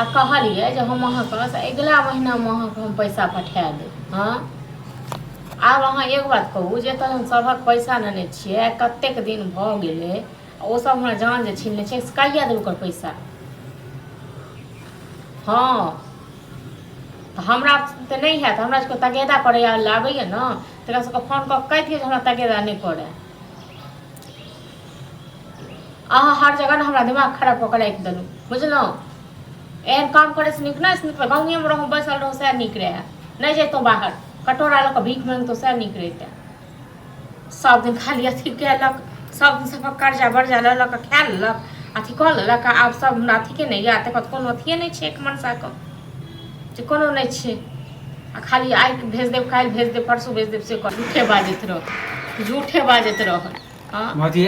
आ कहलियै जे हम अहाँके से अगिला महीनामे अहाँके हम पैसा पठा देब। हँ, आब अहाँ एक बात कहू जे एतऽ हम सभक पैसा नेने छियै, कतेक दिन भऽ गेलै, आ ओसभ हमरा जान जे छीनने छै से कहिया देबै ओकर पैसा? हँ, तऽ हमरा तऽ नहि हैत। हमरा सबके तगेदा करय आबैए ने, तकरा सबके फोन कऽ कहि दियौ जे हमरा तगेदा नहि करय। अहाँ हर जगह ने हमरा दिमाग खराब कऽ के राखि देलहुँ, बुझलहुँ? एहन काम करैसँ नीक ने नीक गाँवेमे रहू, बैसल रहू, सएह नीक रहए। नहि जैतहुँ बाहर, कटोरा लऽ कऽ भीख माङ्गितहुँ, सएह नीक रहितै। सब दिन खाली अथी केलक, सब दिन सबक कर्जा बर्जा लऽ लऽ कऽ खा लेलक, अथी कऽ लेलक। आब सब हमरा अथीके नहि यऽ, तकर बाद कोनो अथिए नहि छै, एक मनसाके जे कोनो नहि छै। आ खाली आइ भेज देब, काल्हि भेज देब, परसू भेज देब, से कह झूठे बाजैत रह, झूठे बाजैत रह। हँ भौजी,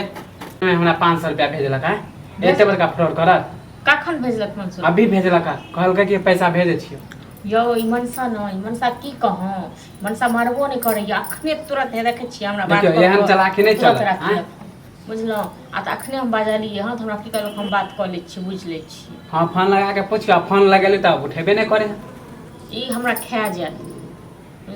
हमरा 500 रुपया भेजलक है, एते बड़का फ्रॉड करत। कखन भेजलक 500? अभी भेजलक है, कहलकै कि पैसा भेजै छियौ। यौ, ई मनसा न, ई मनसा की कहूँ, मनसा मारबो नहि करैया। अखने तुरंत हे देखै छियै हमरा बात देखियौ, कऽ एहन कऽ चलाकी नहि तुरंत चलत, राखि आँय? लेलक, बुझलहुँ? आ तऽ अखने हम बाजलियै हँ तऽ हमरा की कहलक, हम बात कऽ लै छी, बुझि लै छी। हँ, फोन लगा के पुछियौ। आ फोन लगेली तऽ उठेबे नहि करे। ई हमरा खा जायत,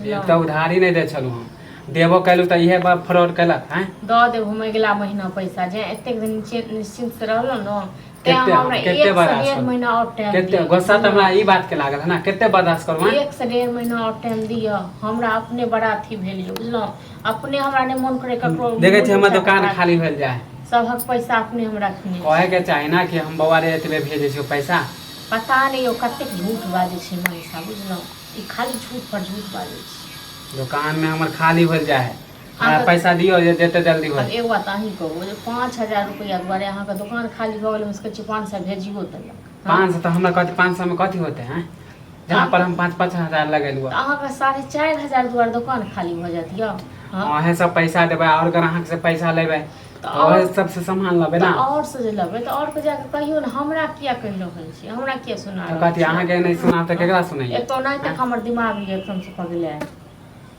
एक तऽ बुझलहुँ? उधारी नहि दै छलहुँ हम, देबो केलहुँ तऽ इहे बात फ्रॉड केलक, आँय? दऽ देब हम अगिला महीना पैसा। जे एतेक दिन निश्चिन्त से रहलहुँ ने, तेँ कते हम हमरा कते 1 से बर्दाश्त 1.5 करू? महीना आओर टाइम कते दिअ। गुस्सा तऽ हमरा बुझलहुँ? ई बात के लागल है ने, कते बर्दाश्त करू, आँय? 1 से 1.5 महीना आओर टाइम दिअ। हमरा अपने बड़ा अथी भेल यऽ, बुझलहुँ? अपने हमरा नहि मोन करे ककरो देखै मुँह छी, हमर उठा कऽ दोकान ताकी। खाली भेल जाय। सभक पैसा अपने हम रखने कहे छी। के चाही ना कि हम बौआ रे एतबे भेजै छियौ पैसा। पता नहि यौ कतेक झूठ बाजै छै मनसा, बुझलहुँ? ई खाली झूठ पर झूठ बाजै छै। दोकान में हमर खाली भेल जाय है। हमरा अहाँके पैसा दियौ जे जते जल्दी आब होय। एगो बात अहीं कहू जे 5000 रुपैआ दुआरे अहाँके दोकान खाली भऽ गेल, हम कहै छी 500 भेजियो देलक। हँ, 500 तऽ हमरा कथी, 500 में कथी होते हैं, जहाँ पर हम 5-5 हजार लगेलहुँ। तऽ अहाँके 4500 दुआरे दोकान खाली भऽ जायत यौ? हँ, अहें सब पैसा देबै और ग्राहक से पैसा लेबै। तऽ तऽ आओर ओहे सबसे सामान लेबै तऽ ना। आओर से जे लेबै तऽ आओरके जाकऽ कहियौ ने, हमरा किया कहि रहल छी, हमरा किया सुना तऽ रहल कथी छी? अहाँके नहि सुनाब तऽ हँ, केकरा सुनैयै? एक तऽ ओनाहिते आँय? हमर दिमाग यऽ एकदमसँ पगलायल।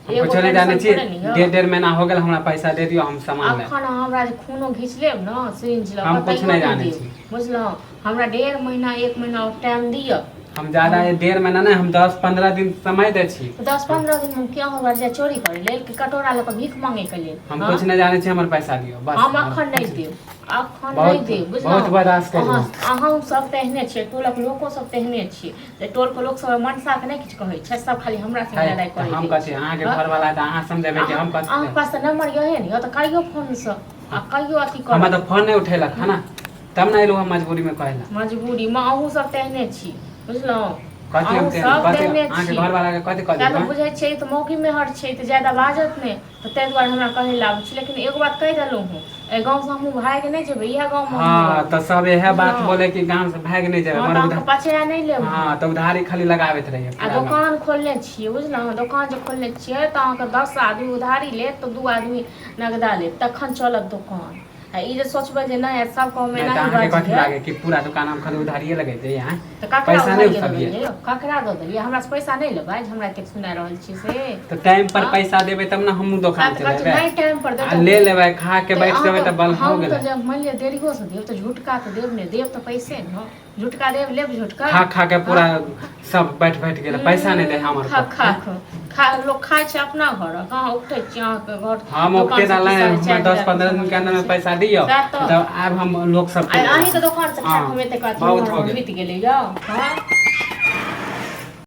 हम एगो कुछो नहि जानै टेंशन छी। थोड़े ने यौ। 1.5-1.5 महीना हो गेल, हमरा पैसा दे दियौ, हम सामान लेब। अखन अहाँ हमरा जे खूनो घीच लेब ने सिरिंज लऽ हम कऽ, कुछ तैयो नहि नहि जानै देब, छी। बुझलहुँ? हमरा 1.5 महीना, एक महीना आओर टाइम दिअ। हम ज्यादा 1.5 महीना नहि, हम 10-15 दिन समय दै छी। तऽ 10-15 दिन हम किया होबर जाय चोरी करै लेल कि कटोरा लऽ कऽ भीख मांगैके लेल? हम हँ, कुछ नहि जानै छी, हमर पैसा दियौ बस। हम आर अखन नहि कुछ देब, अखन नहि बहुत देब, बहुत बुझलहुँ? बर्दाश्त अहाँ करू। अहूँ सब तेहने छियै, टोलक लोको सब तेहने छियै। जे टोलके लोक सब मनसाके नहि किछु कहै छै, सब खाली हमरा संगे है लड़ाइ तऽ करै हम जाइ कथी छै। अहाँके हँ, घरवाला तऽ अहाँ समझेबै कि अहाँ हम कथी अहाँके पास तऽ नम्बर यहे ने यौ, तऽ कहियौ फोनसँ आ कहियौ अथी हमरा करत। तऽ फोन नहि उठेलक है ना, तब ने एलहुँ हम मजबूरीमे कहै लए। मजबूरीमे अहूँ सब तेहने छी, बुझलहुँ? कथी हम अहूँ तेहन सब कथी तेहने अहाँके छी। घरवालाके कथी कह सएह तऽ देलहुँ? बुझै छियै, ई तऽ मौगी मेहर छै, तऽ ज्यादा बाजत नहि, तऽ ताहि दुआरे हमरा कहै लए आबै छै। लेकिन एगो बात कहि देलहुँ हँ, एहि गाँवसँ हमहूँ भागि नहि जेबै, इएह गाँवमे हमहूँ हँ, रहबै। तऽ सब इएह बात बुझलहुँ? बोले कि गाँव से भागि नहि जेबै। हँ, मगर तऽ अहाँके उधार पछया नहि लेब हँ, हम। तऽ उधारी खाली लगाबैत रहियै आ पूरा गाँव। दोकान खोलने छियै, बुझलहुँ? दोकान जे खोलने छियै तऽ अहाँके 10 आदमी उधारी लेत तऽ 2 आदमी नगदा लेत, तखन चलत दोकान। आ ई जे सोचबै जे नहि, सबके हम नहि तऽ एनाही अहाँके कथी बाजियै। लागे कि पूरा दोकान हम खाली उधारिये लगेतै? आँय? तऽ ककरा पैसा नहि उधारिये उठबियै। लगेलियै यौ? ककरा दऽ देलियै? हमरासँ पैसा नहि लेबै जे हमरा एतेक सुना रहल छी से? तऽ टाइम पर हँ, पैसा देबै तब ने हमहूँ सएह दोकान तऽ कहै छी, चलेबै। नहि टाइम पर देब आ तऽ ले लेबै, खा के तऽ बैठ जेबै अहाँके तऽ बल हो हम तऽ गेलै। जे मानि लिअ देरियोसँ देब तऽ झुटका तऽ देब ने, देब तऽ पैसे ने, झुटका देब, लेब झुटका। खा खा के पूरा हँ, सब बैठ बैठ गेलै, पैसा नहि दै हमर खा को। खा खा लोक खाइ छै अपना घर, कहाँ उठै छी अहाँके घर हम दोकान ओते से डालना की है साढ़े हमरा चारि दस हजार के पंद्रह दिन सामान के अंदर लेने में छै? पैसा दियौ। सएह तऽ तब आब हम लोक सबके आइ देबै। अहीँके दोकानसँ खा हँ, कऽ हम एतेक अथी बहुत उमर हो हमर गेल। बीत गेलै यौ। हँ।